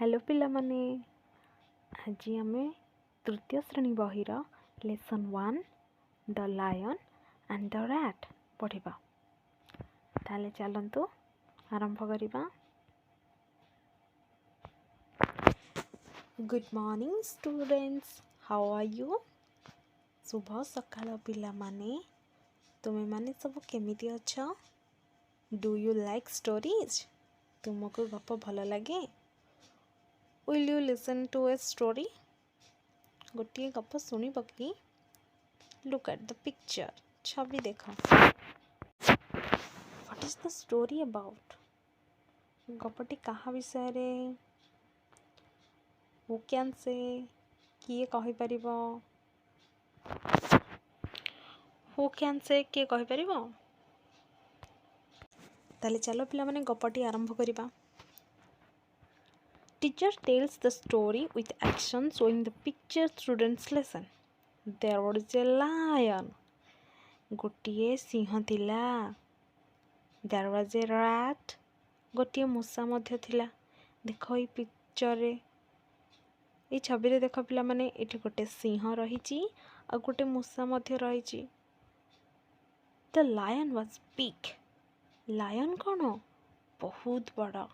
Hello ପିଲାମାନେ, ଆଜି ଆମେ ତୃତୀୟ ଶ୍ରେଣୀ ବହିର lesson 1 the lion and the rat ପଢ଼ିବା। ତାହେଲେ ଚାଲନ୍ତୁ ଆରମ୍ଭ କରିବା। Good morning students, how are you? ଶୁଭ ସକାଳ ପିଲାମାନେ, ତୁମେମାନେ ସବୁ କେମିତି ଅଛ? Do you like stories? ତୁମକୁ ଗପ ଭଲ ଲାଗେ? Will you listen to a story? ଗୋଟିଏ ଗପ ଶୁଣିବ କି? Look at the picture. ଛବି ଦେଖ। What is the story about? ଗପଟି କାହା ବିଷୟରେ? Who can say? କିଏ କହିପାରିବ? Who can say? କିଏ କହିପାରିବ? ତାହେଲେ ଚାଲ ପିଲାମାନେ, ଗପଟି ଆରମ୍ଭ କରିବା। Teacher tells the story with action, showing the picture. Students listen. There was a lion. ଗୋଟିଏ ସିଂହ ଥିଲା। There was a rat. ଗୋଟିଏ ମୂଷା ମଧ୍ୟ ଥିଲା। ଦେଖ ଏଇ ପିକ୍ଚରରେ, ଏଇ ଛବିରେ ଦେଖ ପିଲାମାନେ, ଏଠି ଗୋଟେ ସିଂହ ରହିଛି ଆଉ ଗୋଟେ ମୂଷା ମଧ୍ୟ ରହିଛି। The lion was big. Lion କ'ଣ ବହୁତ ବଡ଼।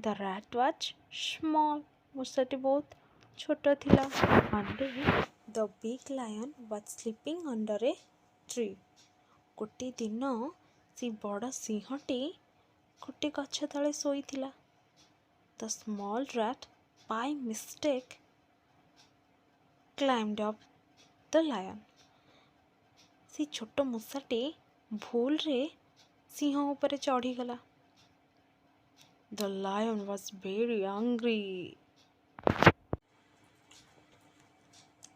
The rat was small. ମୂଷାଟି ବହୁତ ଛୋଟ ଥିଲା। One day the big lion was sleeping under a tree. ଗୋଟିଏ ଦିନ ସେ ବଡ଼ ସିଂହଟି ଗୋଟେ ଗଛ ତଳେ ଶୋଇଥିଲା। The small rat by mistake climbed up the lion. ସେ ଛୋଟ ମୂଷାଟି ଭୁଲରେ ସିଂହ ଉପରେ ଚଢ଼ିଗଲା। The lion was very angry.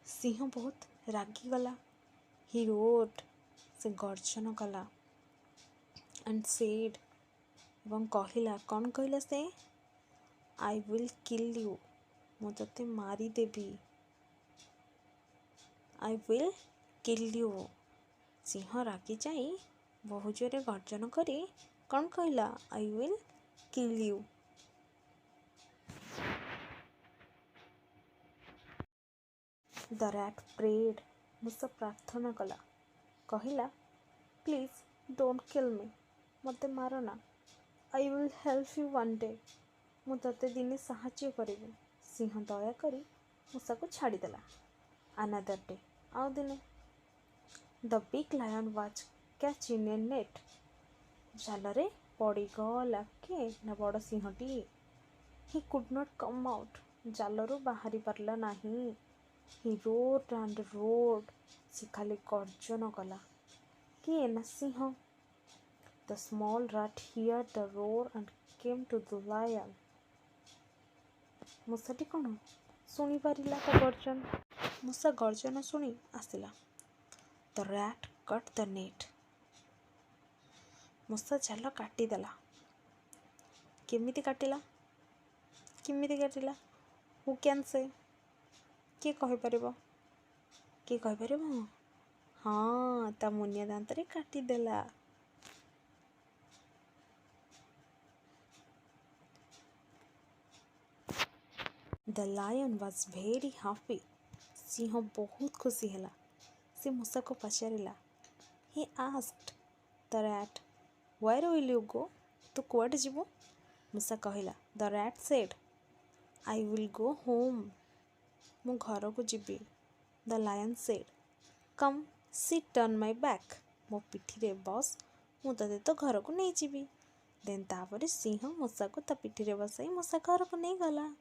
ସିଂହ ବହୁତ ରାଗିଗଲା। He roared. ସେ ଗର୍ଜନ କଲା। And said, ଏବଂ କହିଲା। କ'ଣ କହିଲା ସେ? I will kill you. ମୁଁ ତୋତେ ମାରିଦେବି। I will kill you. ସିଂହ ରାଗି ଯାଇ ବହୁ ଜୋରେ ଗର୍ଜନ କରି କ'ଣ କହିଲା? I will kill you. The rat prayed. ମୂଷା ପ୍ରାର୍ଥନା କଲା, କହିଲା, "Please don't kill me." ମୋତେ ମାର ନା। I will help you one day. ମୁଁ ତୋତେ ଦିନେ ସାହାଯ୍ୟ କରିବି। ସିଂହ ଦୟାକରି ମୂଷାକୁ ଛାଡ଼ିଦେଲା। Another day, ଆଉ ଦିନେ, the big lion was caught in a net. ଜାଲରେ ପଡ଼ିଗଲା କିଏ ନା ବଡ଼ ସିଂହଟି। He could not come out. ଜାଲରୁ ବାହାରି ପାରିଲା ନାହିଁ। He roared and roared. ସେ ଖାଲି ଗର୍ଜନ କଲା। କିଏ ନା ସିଂହ। The small rat heard the roar and came to the lion. ମୂଷାଟି କ'ଣ ଶୁଣିପାରିଲା ତା ଗର୍ଜନ। ମୂଷା ଗର୍ଜନ ଶୁଣି ଆସିଲା। The rat cut the net. ମୂଷା ଜାଲ କାଟିଦେଲା। କେମିତି କାଟିଲା? କେମିତି କାଟିଲା? Who can say? କିଏ କହିପାରିବ? କିଏ କହିପାରିବ? ହଁ, ତା ମୁନିଆ ଦାନ୍ତରେ କାଟିଦେଲା। The lion was very happy. ସିଂହ ବହୁତ ଖୁସି ହେଲା। ସେ ମୂଷାକୁ ପଚାରିଲା। He asked the rat, "Where will you go?" ତୁ କୁଆଡ଼େ ଯିବୁ? ମୂଷା କହିଲା, the rat said, "I will go home." ମୁଁ ଘରକୁ ଯିବି। The lion said, "Come sit on my back." ମୋ ପିଠିରେ ବସ୍, ମୁଁ ତୋତେ ତୋ ଘରକୁ ନେଇଯିବି। ଦେନ୍ ତାପରେ ସିଂହ ମୂଷାକୁ ତା ପିଠିରେ ବସାଇ ମୂଷା ଘରକୁ ନେଇଗଲା।